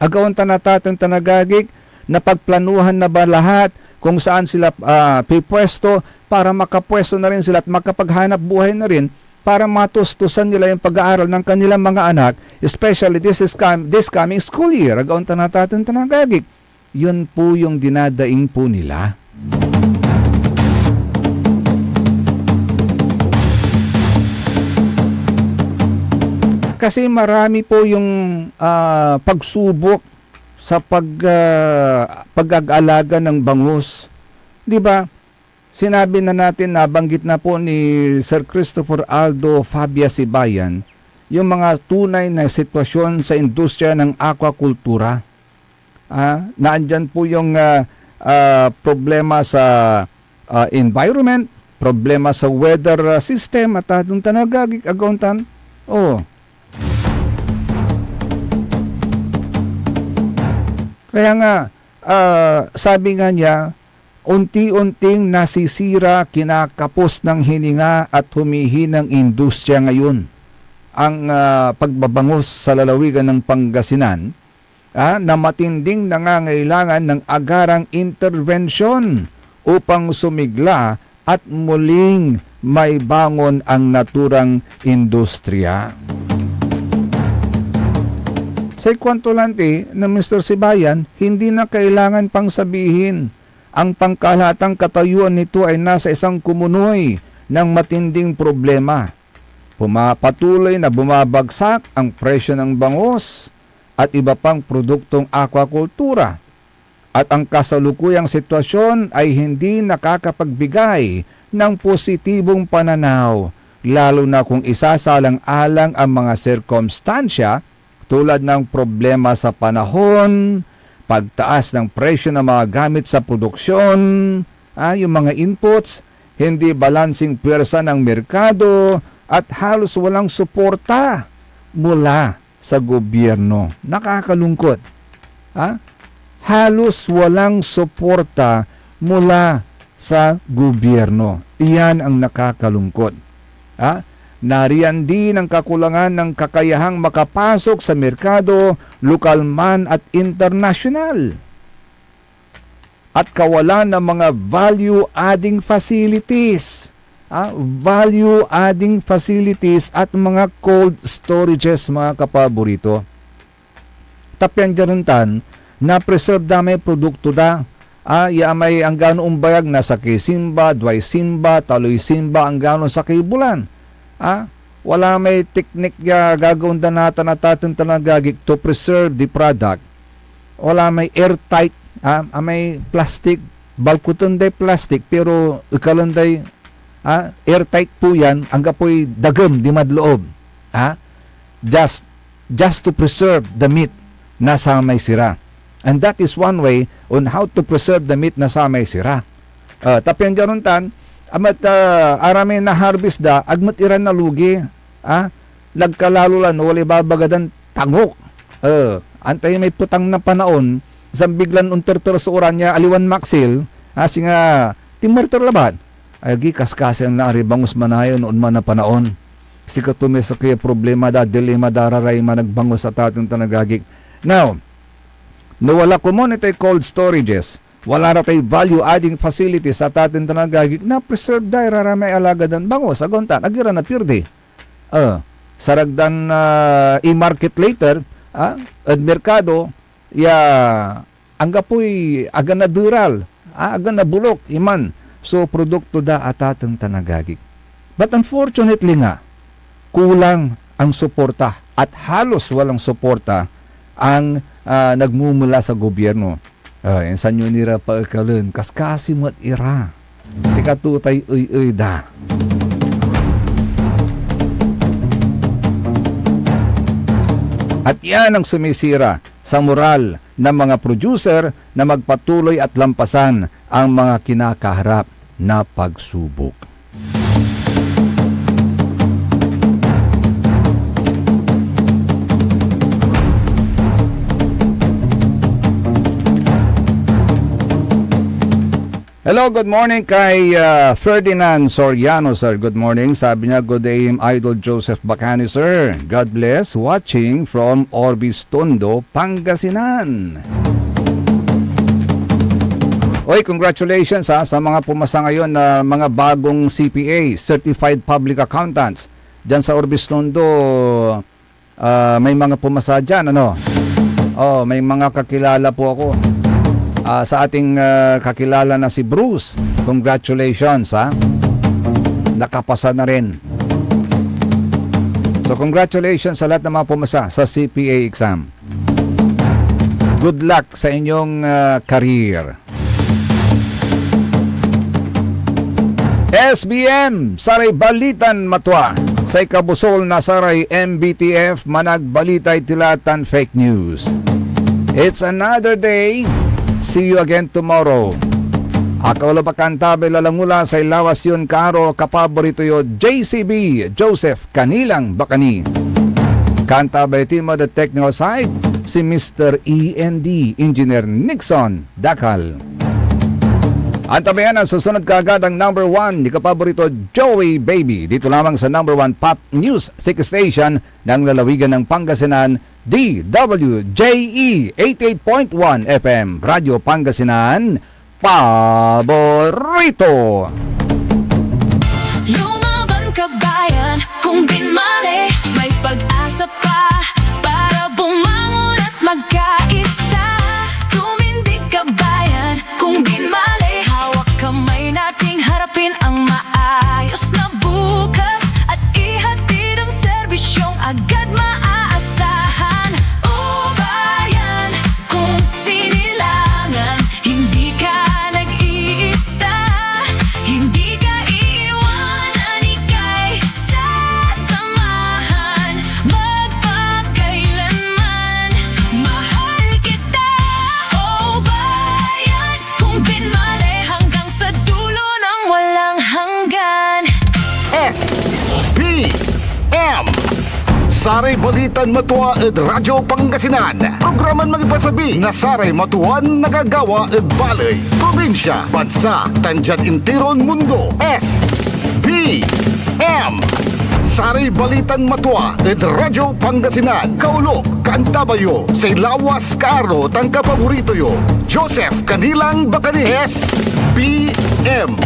Agawan tan natan tan nagagik, napagplanuhan na ba lahat kung saan sila, ah, pipwesto para makapwesto na rin sila at makapaghanap buhay na rin para matustusan nila yung pag-aaral ng kanilang mga anak, especially this is com-, this coming school year. Agawan tan natan tan nagagik. Yun po yung dinadaing po nila. Kasi marami po yung, ah, pagsubok sa pag, ah, pag-aalaga ng bangus. Di ba? Sinabi na natin, nabanggit na po ni Sir Christopher Aldo Fabia Sibayan, yung mga tunay na sitwasyon sa industriya ng aquacultura. Ah, naandyan po yung, ah, ah, problema sa, ah, environment, problema sa weather, ah, system, at atong tanagagik agaw tan. Oh. Kaya nga, ah, sabi nga niya, unti-unting nasisira, kinakapos ng hininga at humihinang industriya ngayon ang, ah, pagbabangus sa lalawigan ng Pangasinan, ah, na matinding nangangailangan ng agarang interbensyon upang sumigla at muling maibangon ang naturang industriya. Say kuanto lanti na Mister Sibayan, hindi na kailangan pang sabihin, ang pangkalahatan katayuan nito ay nasa isang kumunoy ng matinding problema. Pumapatuloy na bumabagsak ang presyo ng bangus at iba pang produktong akwakultura. At ang kasalukuyang sitwasyon ay hindi nakakapagbigay ng positibong pananaw, lalo na kung isasalang-alang ang mga sirkumstansya tulad ng problema sa panahon, pagtaas ng presyo ng mga gamit sa produksyon, ah, yung mga inputs, hindi balansing puwersa ng merkado, at halos walang suporta mula sa gobyerno. Nakakalungkot. Ha? Halos walang suporta mula sa gobyerno. Iyan ang nakakalungkot. Ha? Narian din ang kakulangan ng kakayahang makapasok sa merkado, lokal man at internasyonal. At kawalan ng mga value-adding facilities. Ah, value-adding facilities at mga cold storages, mga kapaborito. Ta pian dia nen tan, na-preserve da may produkto da. Ah, ya may anggano ombayag na sakey simba, duay simba, taloy simba, anggano sakey bulan. Ah, wala may teknik ya gagawaen da natan a taten tan agagik to preserve the product. Wala may airtight, ah, ah, may plastic, balkuten day plastic, pero ekalen day, ah, airtight po yan, anggapoy dagem dimad loob. Ah, just, just to preserve the meat na samay sira. And that is one way on how to preserve the meat na samay sira. Ah, ta pian dia nen tan, amat, ah, aramay na-harvest da, agmet ira nalugi. Ah, nagkalalo la no, walay babaga dan tangok. Eh, antay may petang na panaon, insan biglan onterter so uran ya aliwan maksil, ah, singa tinmerter labat. Agi, kaskasi ang naari bangus manayon no onman a panaon. Sikato may sakey a problema da, dilema da ra ray managbangus a taten tan agagik. Now, no wala komun itay cold storages, wala ra tay value-adding facilities a taten tan agagik, na-preserve da ira ra may alagad dan bangus, agontan, agi ra napirdi. Ah, sarag dan, ah, i-market later, ah, ed merkado, ya anggapoy aga naderal, ah, aga naboluk iman so produkto da a taten tan agagik. But unfortunately nga, kulang ang suporta at halos walang suporta ang, ah, nagmumula sa gobyerno. Ah, insan yo ni ra paekalen, kaskasi met ira. Sikato tay ey-ey da. At yan ang sumisira sa moral ng mga producer na magpatuloy at lampasan ang mga kinakaharap na pagsubok. Hello, good morning kay, ah, Ferdinand Soriano, sir. Good morning. Sabi niya, "Good A M, Idol Joseph Bacani, sir. God bless. Watching from Orbis Tondo, Pangasinan." Oy, congratulations, ha, sa mga pumasa ngayon na mga bagong C P A, Certified Public Accountants, dyan sa Orbis Tondo. Ah, may mga pumasa dyan, ano? Oh, may mga kakilala po ako. Ah, sa ating, ah, kakilala na si Bruce, congratulations, ha? Nakapasa na rin. So, congratulations sa lahat ng mga pumasa sa C P A exam. Good luck sa inyong, ah, career. S B M, saray balitan matua. Say kabusol na saray M B T F, managbalitay tila tan fake news. It's another day. See you again tomorrow. Akaw la ba kanta, bay lalangula, say lawas yon kaaro, kapaborito yo, J C B, Joseph Kanilang Bacani. Kanta bay team on the technical side, si Mister E N D, Engineer Nixon Dakal. Antabayan ang susunod kaagad ang number one ni kapaborito Joey Baby. Dito lamang sa number one pop news six station ng lalawigan ng Pangasinan, D W J E eighty-eight point one F M, Radyo Pangasinan, paborito. Lumaban ka, bayan, kung binmali, may pag-asa pa para bumangon at magkaisa. Tumindig ka, bayan, kung binmali, hawak kamay nating harapin ang maayos na bukas at ihatid ang serbisyong agad maaasahan. O bayan, kung sinilangan, hindi ka nag-iisa, hindi ka iiwanan, ika'y sasamahan magpakailanman. Mahal kita, o bayan, kung binmali hanggang sa dulo ng walang hanggan. S P M. Saray balitan matua ed Radyo Pangasinan. Programan mangipasabi na saray matuan nagagawa ed baley, probinsya, bansa, tan diad intiron mundo. S P M. Saray balitan matua ed Radyo Pangasinan. Kaolop, kaantabayo, say lawas, kaaro, tan kapaborito yo, Joseph Canilang Bacani. S P M.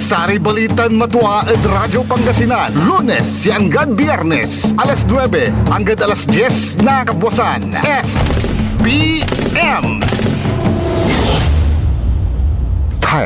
Saray balitan matua ed Radyo Pangasinan, Lunes ya anggad Biyernes, alas nuebe anggad alas dies na kabuasan. S P M.